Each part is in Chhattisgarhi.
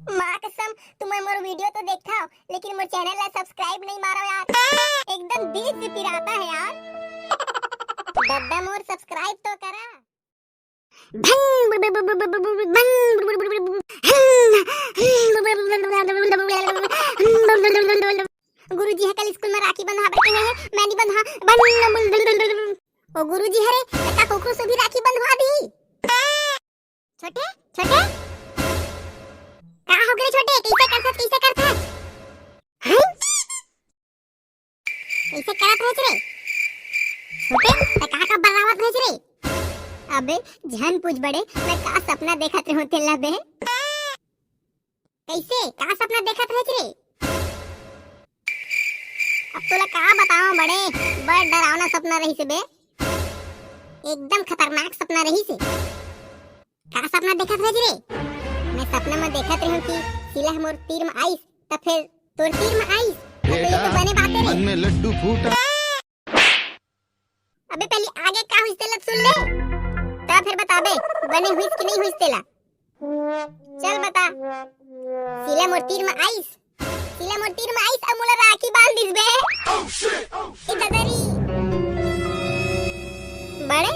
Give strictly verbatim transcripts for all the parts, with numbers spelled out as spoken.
माँ कसम, तुमन मोर video तो देखथव, लेकिन मोर channel ला subscribe नहीं मारो यार। एकदम दिल से पिराता है यार। दद्दा मोर subscribe तो करा। गुरुजी ह कल स्कूल में राखी बंधवाबे कहे हे, मैं नहीं बंधवा। ओ गुरुजी हरे, त का कुकरू से भी राखी बंधवा दी? छोटे, छोटे, का हो गे छोटे? कैसे करथस, कैसे करथस? हैं? कैसे करत रहस रे? छोटे, त का का बर्रावत रहस रे? अबे, झन पूछ बड़े, मैं का सपना देखत रहूं तेला बे? कैसे? का सपना देखत रहस रे? अब तोला का बताओ बड़े, बड़ डरावना सपना रहिस बे। एकदम खतरनाक सपना रहिस। का सपना देखत रहस रे? मैं सपना में देखत रहूं कि सिला मोर तीर में आइस, त फिर तोर तीर में आइस। त ये तो बने बात हे रे। मन में लड्डू फूटा। अबे पहली आगे का होइस तेला सुन ले, त फिर बताबे बने होइस कि नहीं होइस तेला। चल बता, सिला मोर तीर में आइस, सिला मोर तीर में आइस, अब मोला राखी बांध दिस बे। ए ददरी। बड़े,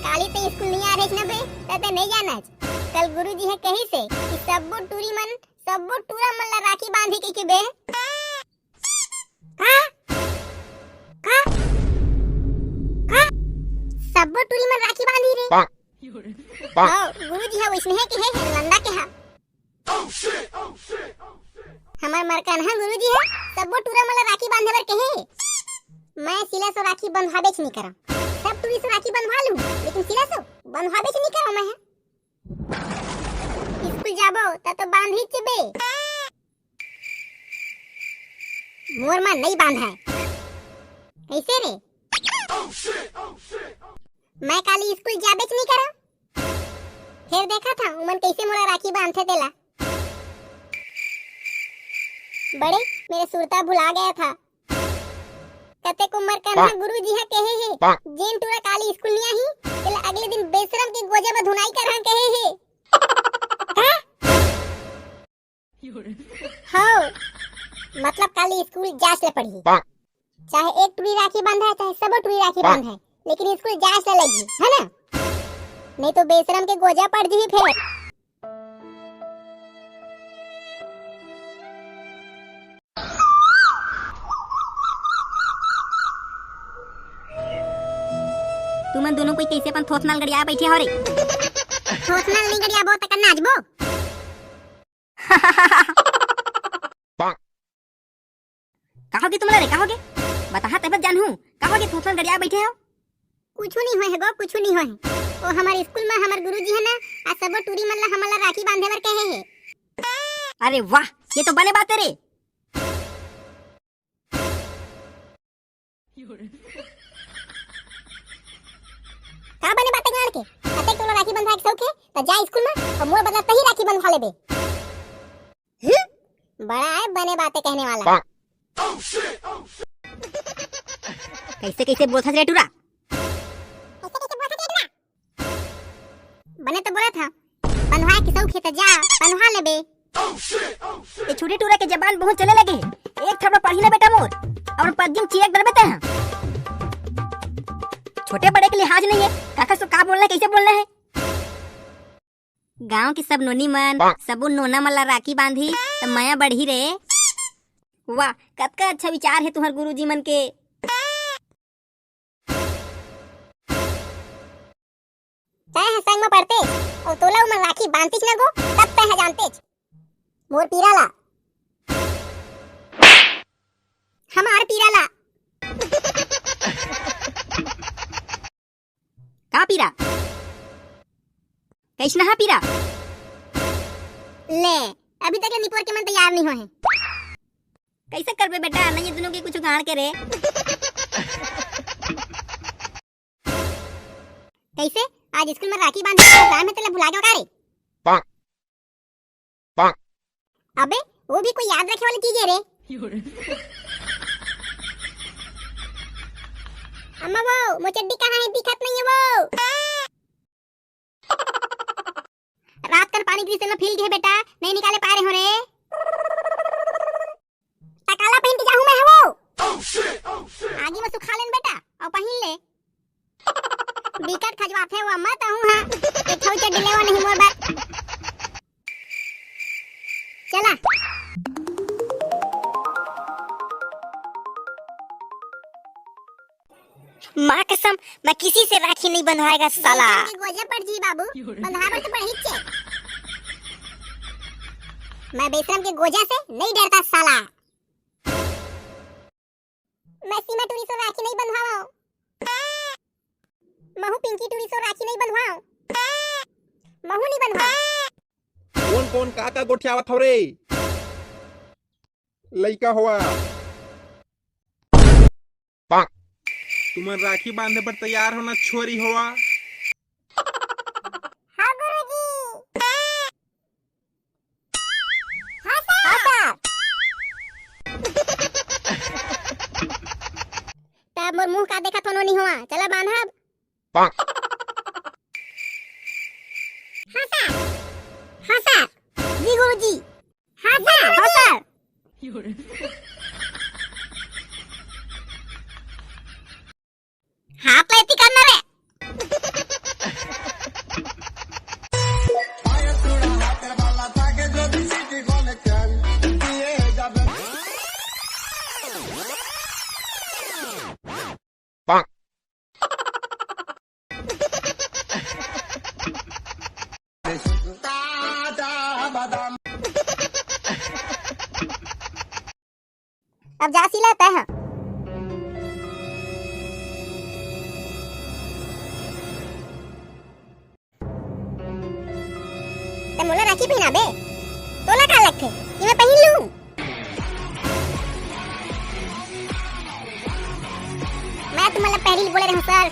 काली ते स्कूल नहीं आ रहे ना बे, त ते नहीं जानस। कल गुरुजी ह कहिस हे कि सब्बो टूरी मन, सब्बो टूरा मन ला राखी बांधी के, के बे। का? का? का? सब्बो टूरी मन राखी बांधी रे। हो, गुरुजी ह वैसने हे के हे, हे लंदा के हा। हमर मरकनहा गुरुजी ह सब्बो टूरा मन ला राखी बांधे बर कहे हे। मैं सिला सो राखी बंधवाबेच नहीं करव। सब टूरी सो राखी बंधवा लूं, लेकिन सिला सो बंधवाबेच नहीं करव मैं ह। स्कूल जाबो त तो बांधही चबे। मोर मन नहीं बांधय। कैसे रे? मैं काली स्कूल जाबेच नहीं करव। फिर देखत हंव उमन कैसे मोला राखी बांधथे तेला। बड़े, मेरे सुरता भुला गया था। कतेक उम्र कर गुरुजी ह कहे हे, जेन टूरा काली स्कूल नहीं आही, तेला अगले दिन बेशरम के गोजा में धुनाई करहा कहे हे। का? हो, मतलब काली स्कूल जास ले पड़ही। चाहे एक टूरी राखी बांधय, चाहे सबो टूरी राखी बांधय, लेकिन स्कूल जास ले लगही, है ना? नहीं तो बेशरम के गोजा पड़ जही फिर। तुमन दोनों कोई कैसे अपन थोथना ल गड़िया बैठे हो रे? थोथना ल नहीं गड़ियाबो त का नाचबो? का होगे तुमला रे, का होगे? बताहा तब जानहूं, का होगे थोथना ल गड़िया बैठे हो? कुछु नहीं होय हे गो, कुछु नहीं होय हे। ओ हमर स्कूल में हमर गुरुजी हे ना, आज सबो टूरी मन ला हमन ला राखी बांधे बर कहे हे। अरे वाह, ये तो बने बात हे रे। का बने बात हे गाड़ के? अतेक तोला राखी बंधवाए के शौक हे, त जा स्कूल में अउ मोर बदला तही राखी बंधवा लेबे। हम्म? बड़ा है बने बातें कहने वाला। कैसे कैसे बोलथस रे टूरा? बने तो बोलत हंव, बंधवाए के शौक हे त जा, बंधवा लेबे। ये छोटे टूरा के जबान बहुत चले लगे हे। एक थप्पड़ पड़ही ना बेटा मोर, अउ पद्दी म चिरक डरबे तैं ह। छोटे बड़े के लिहाज नहीं हे, काकर सो का बोलना हे, कैसे बोलना हे। गांव के सब नोनी मन, सबो नोना मन ला राखी बांधी, त मया बढ़ही रे। वाह, कतका अच्छा विचार हे तुंहर गुरुजी मन के। तैं ह संग म पढ़तेस, अउ तोला उमन राखी बांधतिस न गो, तब तैं ह जानतेस। मोर पीरा ला, हमर पीरा ला। का पीरा? कइसना हा पीरा? ले, अभी तक ये निपोर के मन तैयार नहीं होए हैं। कैसे करबे बेटा, नहीं ये दोनों के कुछ उगाड़ के रे। कैसे? आज स्कूल में राखी बांधे के प्रोग्राम हे, तेला भुला गयो का रे? अबे, वो भी कोई याद रखे वाली चीज हे रे। अम्मा वो, मोर चड्डी कहाँ हे? दिखत नहीं हे वो। रात कन पानी कृष्ण फेल गे बेटा, नहीं निकाले पा रहे हो रे। त काला पहन के जाहूं मैं हवो? आगी में सुखा लेन बेटा, अउ पहिन ले। बिकट खजवाथे वो मत आहूं हां। एक ठो चड्डी लेवा नहीं मोर बर। चला। माँ कसम, मैं किसी से राखी नहीं बंधवाएगा साला। के गोजा पड़ जी बाबू, बंधावर तो पड़ हिच्चे। मैं बेशरम के गोजा से नहीं डरता साला। मैं सीमा टूरी से राखी नहीं बंधवाओ। महू पिंकी टूरी से राखी नहीं बंधवाओ। महू नहीं बंधवाओ। कौन कौन का का गोठियावत हव रे? लइका होवा। तुमन राखी बांधे बर तैयार होना छोरी होवा। हाँ गुरुजी। हाँ सर। हाँ सर। तब मोर मुंह का देखत हो नोनी होवा, चला बांधब। हाँ सर। हाँ सर। जी गुरुजी। हाँ सर। हाँ सर। हाथ ला एती करना रे। अब जा सिला तय ह। ते मोला राखी पहिनाबे? तोला का लगथे कि मैं पहिन लूं? मैं तुम्हारा पहले ही बोले रहूं सर,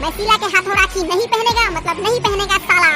मैं शीला के हाथों राखी नहीं पहनेगा, मतलब नहीं पहनेगा साला।